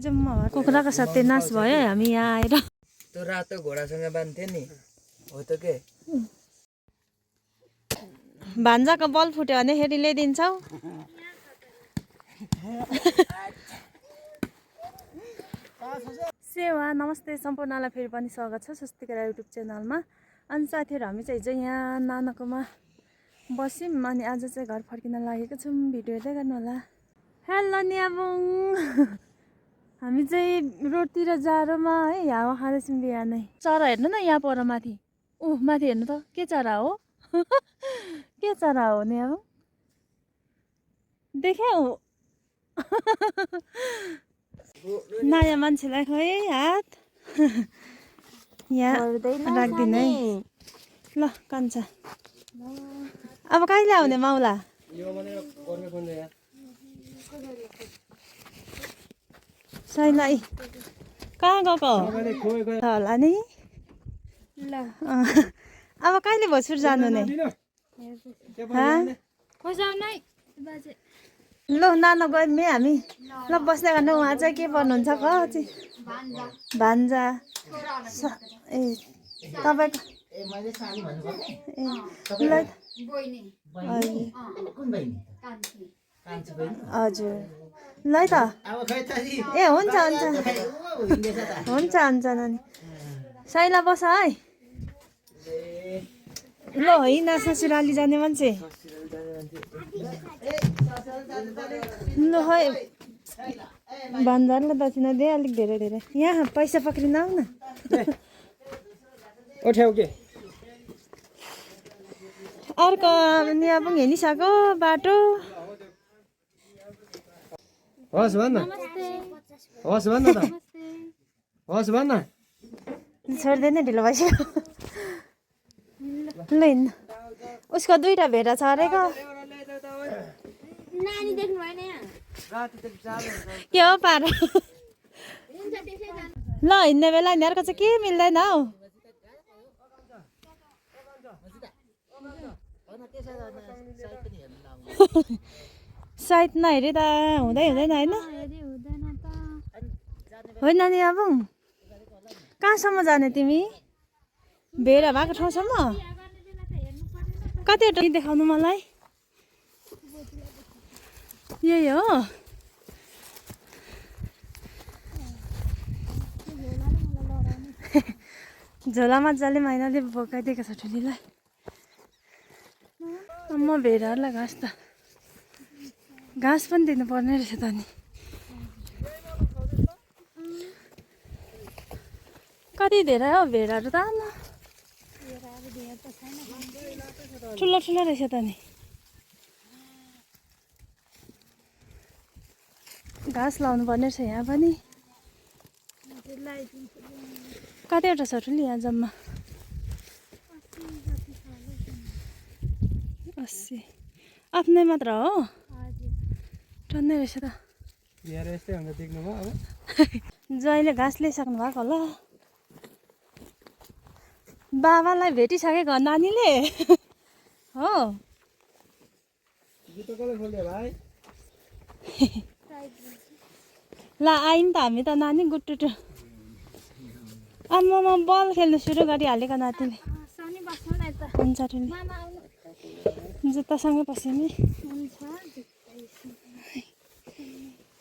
जम्मा कुखुराको सत्यनाश भयो हामी यहाँ आएर। त्यो रातो घोडासँग बान्थे नि हो त के भान्जाको बल फुट्यो भने फेरि ल्याइदिन्छौ। सेवा नमस्ते सम्पूर्णलाई फेरि पनि स्वागत छ स्वस्तिकरा युट्युब च्यानलमा। अनि साथीहरू हामी चाहिँ हिजो यहाँ नानाकोमा बस्यौँ अनि आज चाहिँ घर फर्किन लागेको छौँ। भिडियो हेर्दै गर्नु होला। हेलो न्याबुङ हामी चाहिँ रोडतिर जाडोमा है हावा खाँदैछौँ बिहानै। चरा हेर्नु न यहाँ पर माथि माथि हेर्नु त के चरा हो के चरा हो न्याबुङ देख्यौ नयाँ मान्छेलाई खोइ हात यहाँ राख्दिन है ल कान्छा। अब कहिले आउने माउला सैलाई कहाँ गएको होला नि ल अब कहिले भोजपुर जानु नि ल नाना गयौँ हामी ल बस्दै गर्नु। उहाँ चाहिँ के भन्नुहुन्छ कति भान्जा ए तपाईँको हजुर ल त ए हुन्छ हुन्छ हुन्छ हुन्छ नानी साइला बस है ल होइन ससुराली जाने मान्छे ल है भन्दारलाई दक्षिणा दे अलिक धेरै धेरै यहाँ पैसा पक्रिन आऊ न अर्को यहाँ पनि हिँडिसक्यो बाटो हस् भन्न हस् भन्न त हस् भन्न छोड्दैन ढिलो भइसक्यो ल हिँड्नु। उसको दुईटा भेडा छ अरेको के हो पार ल हिँड्ने बेला यिनीहरूको चाहिँ के मिल्दैन हौ। सायद नहेरी त हुँदै हुँदैन होइन होइन नि अब कहाँसम्म जाने तिमी भेडा भएको ठाउँसम्म कतिवटा देखाउनु मलाई यही हो झोला मजाले महिनाले बोकाइदिएको छ ठुलीलाई। म भेडाहरूलाई घाँस पनि दिनु पर्ने रहेछ त नि कति धेरै हो भेडाहरू त आमा ठुलो ठुलो रहेछ त नि घाँस लाउनु पर्ने रहेछ यहाँ पनि। कतिवटा छ ठुली यहाँ जम्मा 80 आफ्नै मात्र हो टन्नै रहेछ त जहिले घाँस ल्याइसक्नु भएको होला। बाबालाई भेटिसकेको नानीले हो ल आयौँ त हामी त नानी गुटुटु आम्मामा बल खेल्नु सुरु गरिहालेको नातिले हुन्छ ठुली जुत्तासँगै पस्यो नि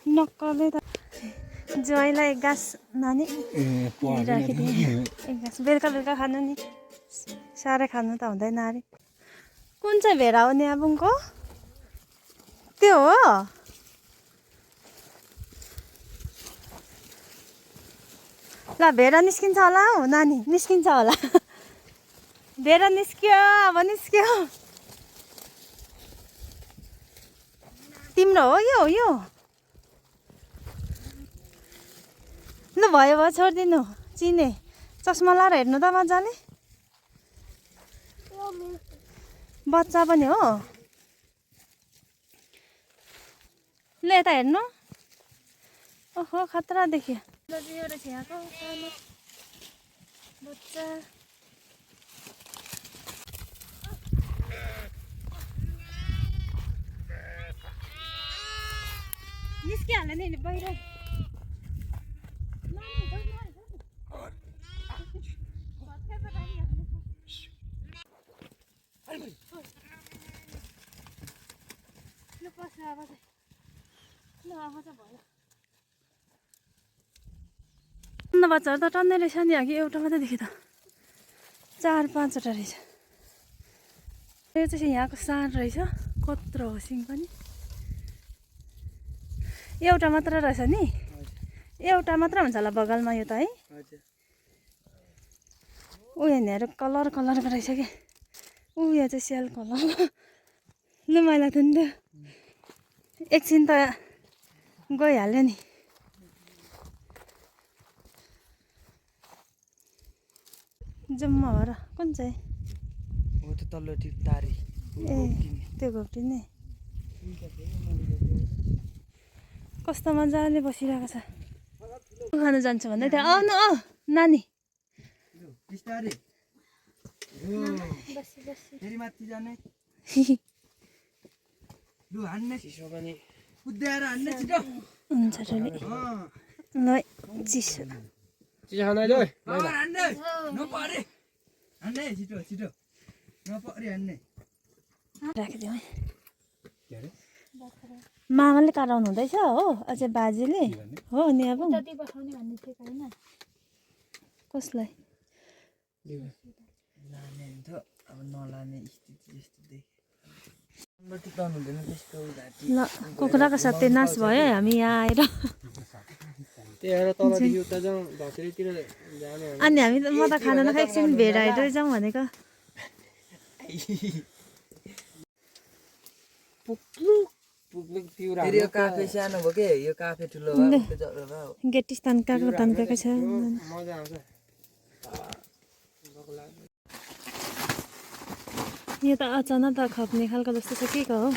नक्कले त ज्वाइँलाई एक गाँस नानी राखिदिएँ एक गाँस बेलुका बेलुका खानु नि साह्रै खानु त हुँदैन अरे। कुन चाहिँ भेडा हो न्याबुङको त्यो हो ल भेडा निस्किन्छ होला हौ नानी निस्किन्छ होला भेडा निस्क्यो अब निस्क्यो तिम्रो हो यो ल भयो भयो छोडिदिनु चिने चस्मा लाएर हेर्नु त मजाले बच्चा पनि हो ल यता हेर्नु ओहो खतरा देखियो बच्चा निस्किहाल्यो नि बाहिर बच्चाहरू त टन्नै रहेछ नि अघि एउटा मात्रै देखेँ त 4-5वटा रहेछ यो चाहिँ यहाँको साँड रहेछ कत्रो हो सिङ पनि एउटा मात्र रहेछ नि एउटा मात्र हुन्छ होला बगलमा यो त है ऊ यहाँनिर कलर कलरको रहेछ क्या ऊ यहाँ चाहिँ स्याल कलर लु मैला थियो नि त एकछिन त गइहाल्यो नि जम्मा भएर कुन चाहिँ हो त तल्लो त्यो तारी ए त्यो घोप्टिने कस्तो मजाले बसिरहेको छ खानु जान्छु भन्दै थियो आउनु नानी बिस्तारै फेरि माथि जाने लु हान्ने चिसो पनि कुद्याएर हान्ने छिटो हुन्छ ठुली ल चिसो चिसो खान आइलो हान्ने नपरे हान्ने छिटो छिटो नपरे हान्ने राखिदिउँ है मामाले कराउनु हुँदैछ हो अझै बाजेले हो नि अब कसलाई लाने नि त अब नलाने स्थिति जस्तो देखेँ टिकाउनु हुँदैन त्यस्तो घाँटी ल कुखुराको सत्यनाश भयो है हामी यहाँ आएर त्यही भएर तलदेखि उता जाउँ धकेरीतिर जाने अनि हामी म त खाना नखाइ एकछिन भेडाइटै जाउँ भनेको पुग्लुक पिउरा फेरि यो काफे सानो भयो के यो काफे ठुलो भयो त्यो जरो भयो गेटिस तन्काएको छ मजा आउँछ यो त अचानक त खप्ने खालको जस्तो छ के हो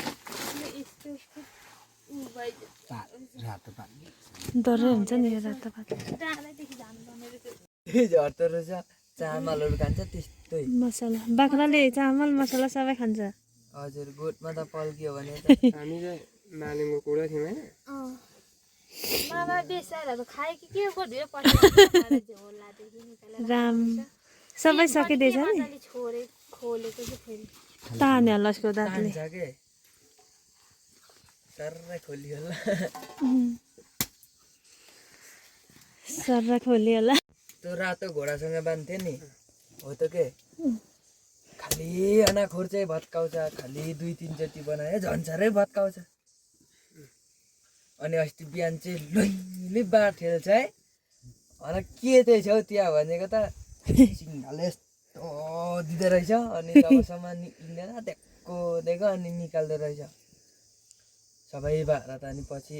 डरै हुन्छ नि यो रातो भात झर्दो रहेछ चामलहरू खान्छ त्यस्तै मसला बाख्राले चामल मसला सबै खान्छ हजुर गोठमा त पल्कियो भने त हामी चाहिँ मालिमको कुरा थियौँ होइन राम सबै सकिँदैछ नि तान्यो होला उसको दाँतले खान्छ के सर्रै खोलियो होला सर्रा खोल्यो होला त्यो रातो घोडासँग बान्थ्यो नि हो त के खालि अनाखोर चाहिँ भत्काउँछ खालि 2-3 चोटि बनायो झन्सारै भत्काउँछ अनि अस्ति बिहान चाहिँ लैले बाँड ठेल्छ है होला के चाहिँ छौ त्यहाँ भनेको त सिङ्गाले यस्तो दिँदो रहेछ अनि जबसम्म निक्लिँदैन ट्याक्को दिएको अनि निकाल्दो रहेछ सबै बाख्रा त अनि पछि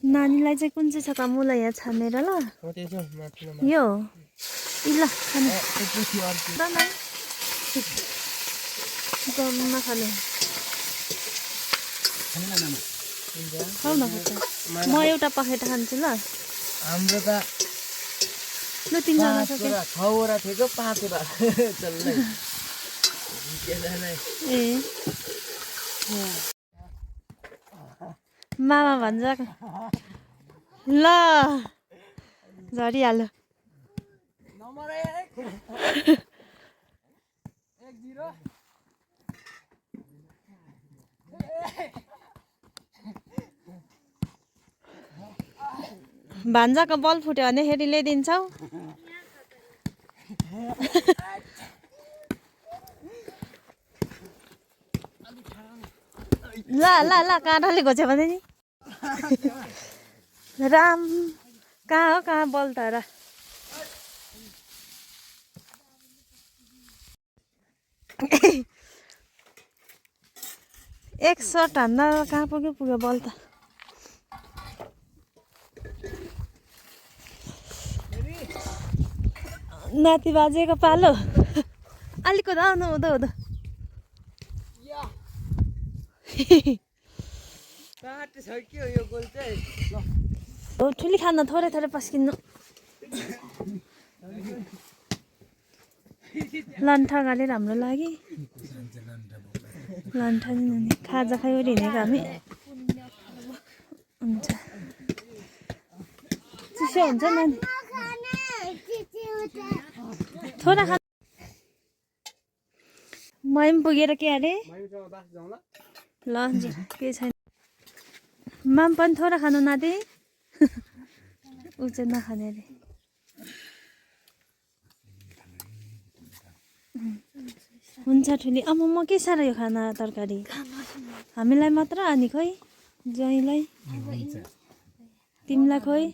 नानीलाई चाहिँ कुन चाहिँ छ त मुला यहाँ छानेर ल यो ल गममा खाने खाऊ न म एउटा पखेटा खान्छु ल हाम्रो त ल 3जना सक्यो 6वटा थियो 5वटा चल्दै ए मामा भन्छ ल झरिहाल्यो भान्जाको बल फुट्यो भने फेरि ल्याइदिन्छौ ल ल ल काँटाले घोच्यो भने नि राम कहाँ बल तर एक सर्ट हान्दा कहाँ पुग्यो बल त नाति बाजेको पालो अलिक आउनु हुँदो हो ठुली खान थोरै पस्किनु लन्ठा गालेर हाम्रो लागि लन्ठा नि नानी खाजा खाइ वरि हिँडेको हामी हुन्छ चिसो हुन्छ नानी थोडा खा मै पनि पुगेर के अरे ल केही छैन माम पनि थोडा खानु नाति ऊ चाहिँ नखाने अरे हुन्छ ठुली म के साह्रो यो खाना तरकारी हामीलाई मात्र अनि खोइ ज्वाइँलाई तिमीलाई खोइ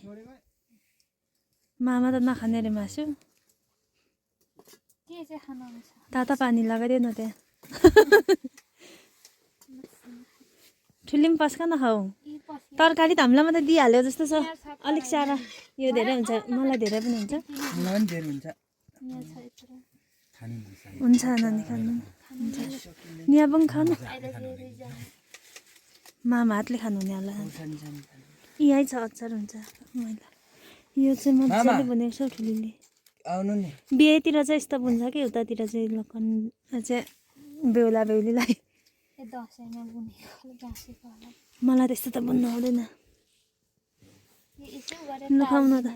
मामा त नखाने अरे मासु तातो पानी लगाइदियो न त्यहाँ ठुली पनि पस्का नखाऊ तरकारी त हामीलाई मात्रै दिइहाल्यो जस्तो छ अलिक सारा यो धेरै हुन्छ मलाई धेरै पनि हुन्छ हुन्छ नानी खानु यहाँ पनि खानु मामा हातले खानु हुने होला यहीँ छ अचार हुन्छ मैला यो चाहिँ मजाले बुनेको छ ठुलीले आउनु नि बिहेतिर चाहिँ यस्तो बुन्छ कि उतातिर चाहिँ लकन चाहिँ बेहुला बेहुलीलाई मलाई त्यस्तो त बुन्नु आउँदैन लुकाउनु त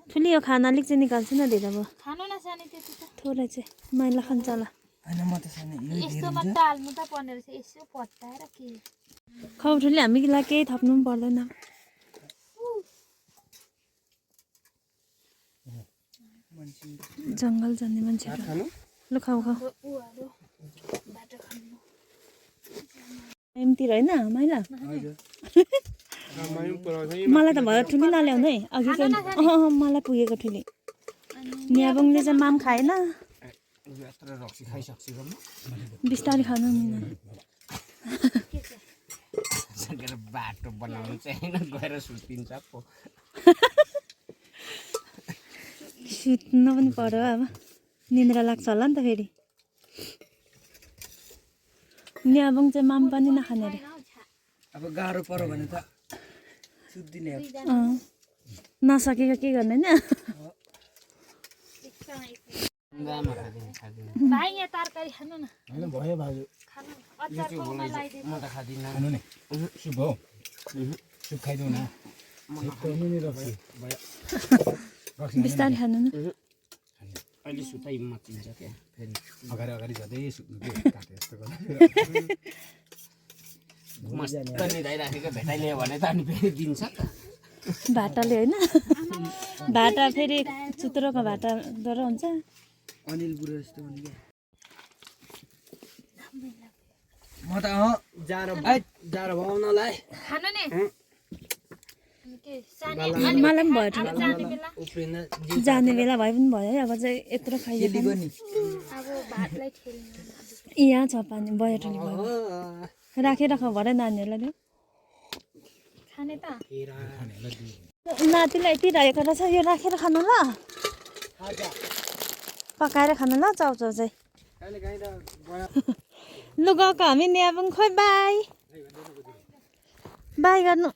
ठुली यो खाना अलिक चाहिँ निकाल्छु न धेरै अब थोरै चाहिँ मैला खान्छ होला खाउ ठुली हामीलाई केही थप्नु पनि पर्दैन जङ्गल जाने मान्छेहरू लु खाऊ खाऊ एमतिर होइन मैला मलाई त भयो ठुली नल्याउनु है अघिको मलाई पुगेको ठुली न्याबुङले चाहिँ माम खाएन बिस्तारै खानु नि बाटो बनाउनु चाहिँ गएर सुतिन्छ पो सुत्नु पनि पर्यो अब निन्द्रा लाग्छ होला नि त फेरि न्याबुङ चाहिँ माम पनि नखाने अरे अब गाह्रो पर्यो भने त सुत्दिने नसकेको के गर्ने होइन बिस्तारै खानु न अहिले सुताइ मचिन्छ क्या फेरि अगाडि जाँदै सुत्नु के काटे जस्तो गर्नु मस्त निधाइराखेको भेटाइलियो भने त अनि फेरि दिन्छ भाटाले होइन भाटा फेरि चुत्रोको भाटाद्वारा हुन्छ अनिल बुढो जस्तो हुने क्या म त जाडो भगाउनलाई मलाई पनि भयो जाने बेला भए पनि भयो है अब चाहिँ यत्रो खाइदिएको यहाँ छ पानी भयो ठुलो भयो राखेर खाऊ भरे नानीहरूलाई दिउँ नातिलाई यति रहेको रहेछ यो राखेर खानु ल पकाएर खानु ल चाउचाउ चाहिँ लु गएको हामी न्याबुङ खोइ बाई बाई गर्नु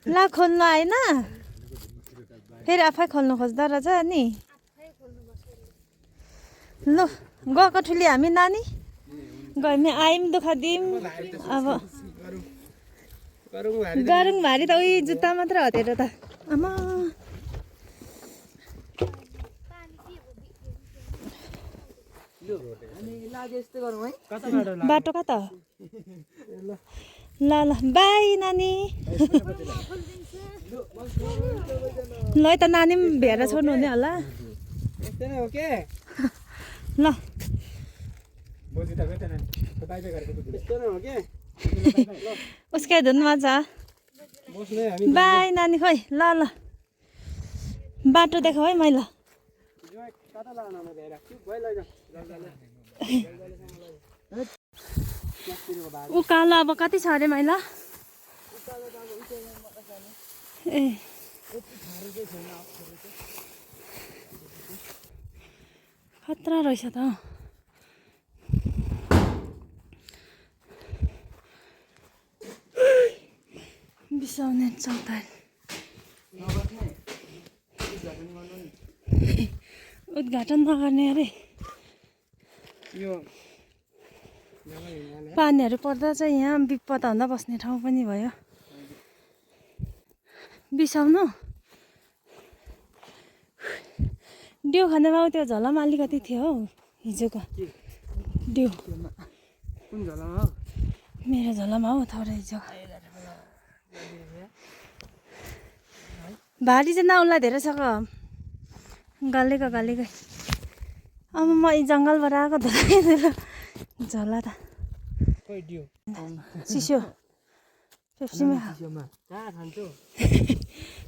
ल खोल्नु आएन फेरि आफै खोल्नु खोज्दो रहेछ नि लु गएको ठुली हामी नानी गयौँ आयौँ दुःख दियौँ अब गरौँ भारी त उही जुत्ता मात्र हटेर त आमा बाटो कता ल ल बाई नानी ल त नानी पनि भेर छोड्नु हुने होला ल उसकै धुनमा छ बाई नानी खोइ ल ल बाटो देखाऊ है मैला उकालो अब कति छ अरे मैला ए खतरा रहेछ त बिसाउने चौतारी उद्घाटन नगर्ने अरे यो जग्गा हिमाल है। पानीहरू पर्दा चाहिँ यहाँ विपद हुँदा बस्ने ठाउँ पनि भयो बिसाउनु डिउ खाने बाउ त्यो झोलामा अलिकति थियो हौ हिजोको डिउ कुन झोलामा हो? मेरो झोलामा हौ थोरै हिजो भारी चाहिँ नउला धेरै छ गलेको अब म यी जङ्गलबाट आएको झोला त खोइ दियो चिसो पेप्सीमा चिसोमा कहाँ खान्छौ?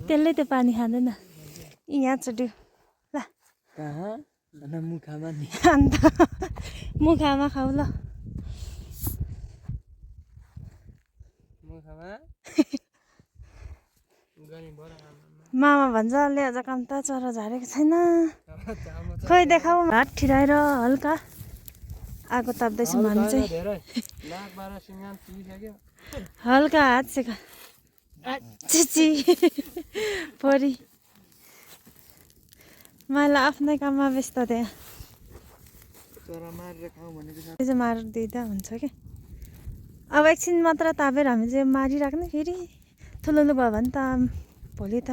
त्यसले त्यो पानी खाँदैन यहाँ छ डिउ ल कहाँ मुखामा नि अन्त मुखामा खाऊ ल मुखमा गनी बडा मामा भन्छ ले अझ काम त चरा झारेको छैन खोइ देखाऊ हात ठिराएर हल्का आगो ताप्दैछु भने चाहिँ धेरै लाख 12 सिंगान पिसक्यो हल्का हात सेका चिची परी मलाई आफ्नै काममा व्यस्त त्यहाँ चरा मारेर खाउँ भनेको छ। त्यो चाहिँ मारिदिँदा हुन्छ कि अब एकछिन मात्र तापेर हामी चाहिँ मारिराख्ने फेरि ठुलो भयो भने त भोलि त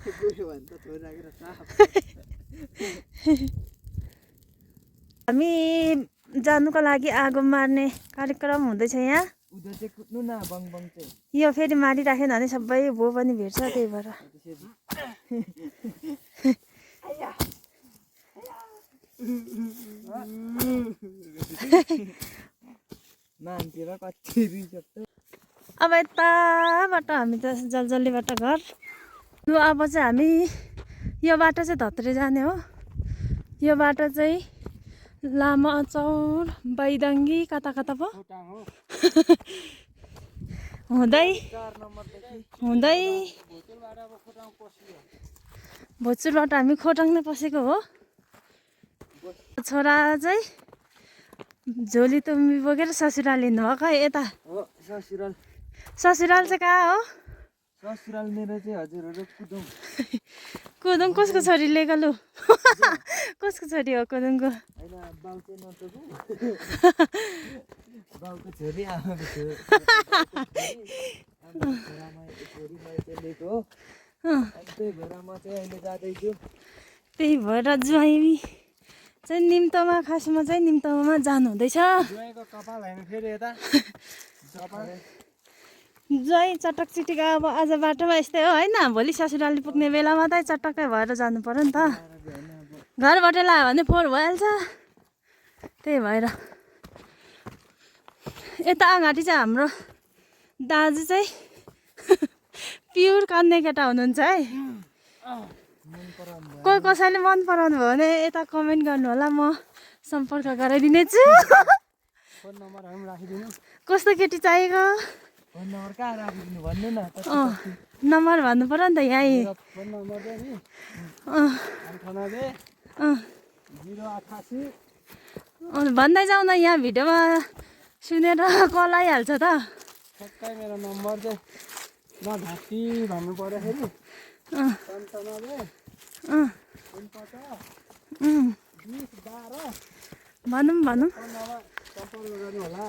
गयो भने त थोरै राखेर साफ हामी जानुको लागि आगो मार्ने कार्यक्रम हुँदैछ यहाँ उधर चाहिँ कुद्नु न बङ बङ चाहिँ यो फेरि मारिराख्यो भने सबै भो पनि भेट्छ त्यही भएर मान्छेर कति रिसक्छ। अब यताबाट हामी त जलजल्लीबाट घर लु अब चाहिँ हामी यो बाटो चाहिँ धत्रे जाने हो यो बाटो चाहिँ लामा चौर बैदङ्गी कता कता पो हुँदै हुँदै भोजुरबाट हामी खोटाङ नै पसेको हो छोरा चाहिँ झोली तुम्बी बोकेर ससुराल हिँड्नु भएको यता हो ससुराल ससुराल चाहिँ कहाँ हो ससुराल मेरो चाहिँ हजुरहरू कुदौँ कुदुङ कसको छोरी लिएको लु कसको छोरी हो कुदुङको होइन बाउ चाहिँ नटोकु बाउको छोरी आमाको छोरी मैले चाहिँ लिएको हो अनि त्यही भएर म चाहिँ अहिले जाँदैछु। त्यही भएर ज्वाइँ चाहिँ निम्तोमा खासमा चाहिँ निम्तोमा जानु हुँदैछ जुवाईको कपाल होइन फेरि यता कपाल ज्वाइँ चटक चिटिक अब आज बाटोमा यस्तै हो होइन भोलि ससुराली पुग्ने बेलामा त चटक्कै भएर जानु पर्यो नि त घरबाट लायो भने फोहोर भइहाल्छ त्यही भएर यता अगाडि चाहिँ हाम्रो दाजु चाहिँ प्युर कान्ने केटा हुनुहुन्छ है कोही कसैले मन पराउनु भयो भने यता कमेन्ट गर्नु होला म सम्पर्क गराइदिनेछु फोन नम्बरहरू पनि राखिदिनु कस्तो केटी चाहिएको फोन नम्बर कहाँ राखिदिनु भन्नु न नम्बर भन्नु पर्यो नि त यहीँ मेरो फोन नम्बर चाहिँ नि 98 088 भन्दै जाउँ न यहाँ भिडियोमा सुनेर कल आइहाल्छ त ठ्याक्कै मेरो नम्बर चाहिँ नघाँटी भन्नु पर्दाखेरि 95 भनौँ भनौँ सम्पर्क गर्नु होला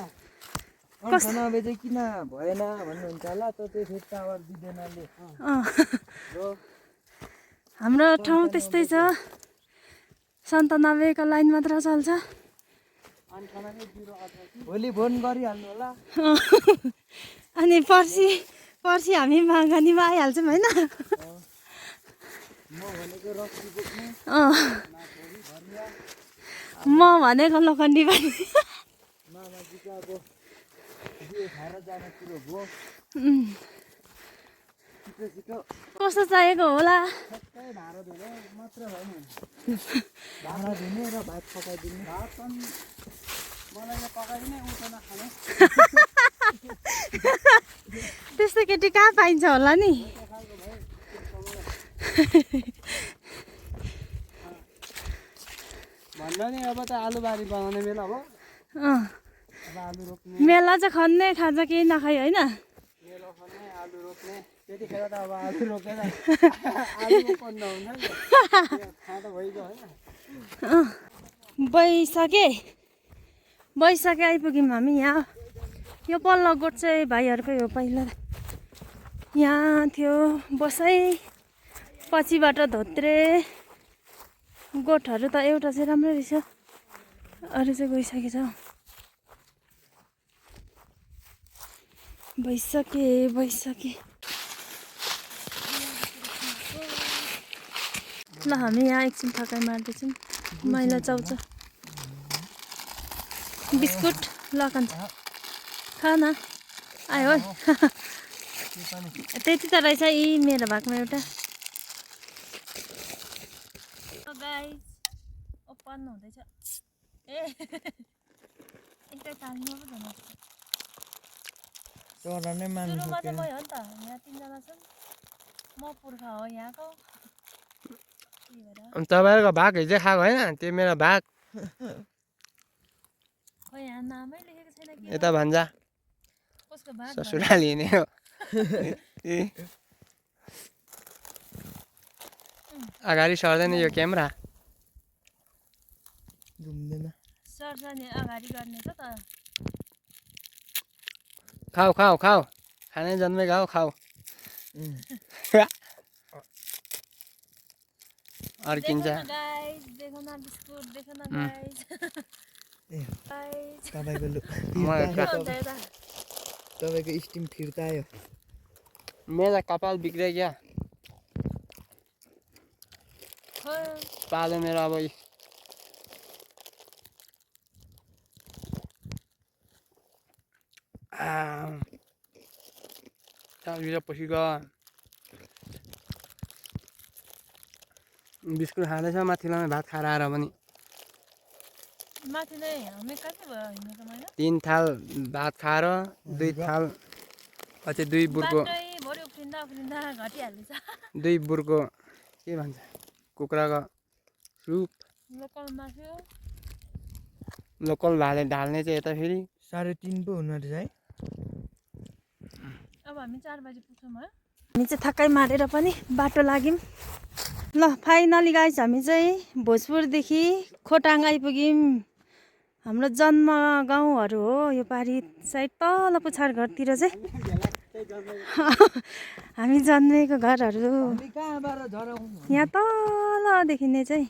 नभए चाहिँ किन भएन भन्नुहुन्छ होला त त्यो फेरि टावर दिँदैनले हाम्रो ठाउँ त्यस्तै छ 97 को लाइन मात्र चल्छ 98 088 भोलि फोन गरिहाल्नु होला अनि पर्सि हामी मागानीमा आइहाल्छौँ होइन म भनेको रक्सी बोक्ने म भनेको लोखण्डी पनि मामाजीको अब बिहे खाएर जाने कुरो भयो छिटो छिटो कस्तो चाहिएको होला ठ्याक्कै भाडा धुने मात्र होइन भाँडा धुने र भात पकाइदिने भात पनि मलाई पकाइदिने उठो नखाने त्यस्तो केटी कहाँ पाइन्छ होला नि भन्दा नि अब त आलुबारी बनाउने बेला हो अँ अब आलु रोप्ने मेला चाहिँ खन्ने खाजा केही नखाइ होइन मेलो खन्ने आलु रोप्ने त्यतिखेर त अब आलु रोपेर आलु पन्न हुँदैन नि खाँदा भइगयो होइन बैशाखे आइपुग्यौँ हामी यहाँ। यो पल्लो गोठ चाहिँ भाइहरूकै हो। पहिला यहाँ थियो बसाइ, पछिबाट धोत्रे। गोठहरू त एउटा चाहिँ राम्रै रहेछ, अरू चाहिँ गइसकेछ। बैशाखे ल हामी यहाँ एकछिन थकाइ मार्दैछौँ। मैला चाउचा बिस्कुट लकान्छ खा न आयो है। त्यति त रहेछ यी मेरो भागमा एउटा। गाइस ओपन हुँदैछ। ए एकटा ताल्नु पो झन् चरा नै मान्नु सुरुमा सकेन। त भयो नि त। यहाँ 3 जना छन्, म पुर्खा हो यहाँको। तपाईँहरूको भाग हिजो खाएको होइन, त्यो मेरो भाग। खोइ यहाँ नामै लेखेको छैन के यता भन्छ कसको भाग ससुराली हिँड्ने हो। अगाडि सर्दैन यो क्यामेरा। घुम्दैन। सर्छ नि अगाडि गर्ने त खाऊ खाऊ खाऊ, खानै जन्मेको हो खाऊ। अर्किन्छ। गाइस देखो न बिस्कुट, देखो न गाइस। तपाईँको तपाईँको स्टिम फिर्ता आयो। मेरो कपाल बिग्रियो क्या। पालो मेरो अब पछि गयो। बिस्कुट खाँदैछ माथिल्लोमा भात खाएर आएर पनि। माथि नै हामी कति भयो हिँड्नु त मैले 3 थाल भात खाएर 2 थाल अझै 2 बुर्को भरि उफ्रिँदा घटिहाल्छ। 2 बुर्को के भन्छ कुखुराको सुप। लोकल मासु लोकल भाले ढाल्ने चाहिँ यता फेरि 3:30 पो हुनु रहेछ है। अब हामी 4 बजे पुग्छौँ है। हामी चाहिँ थकाइ मारेर पनि बाटो लाग्यौँ। ल फाइनली गाइस हामी चाहिँ भोजपुरदेखि खोटाङ आइपुग्यौँ। हाम्रो जन्म गाउँहरू हो यो पारी साइड तल पुछार घरतिर चाहिँ हामी जन्मेको घरहरू यहाँ तलदेखि नै चाहिँ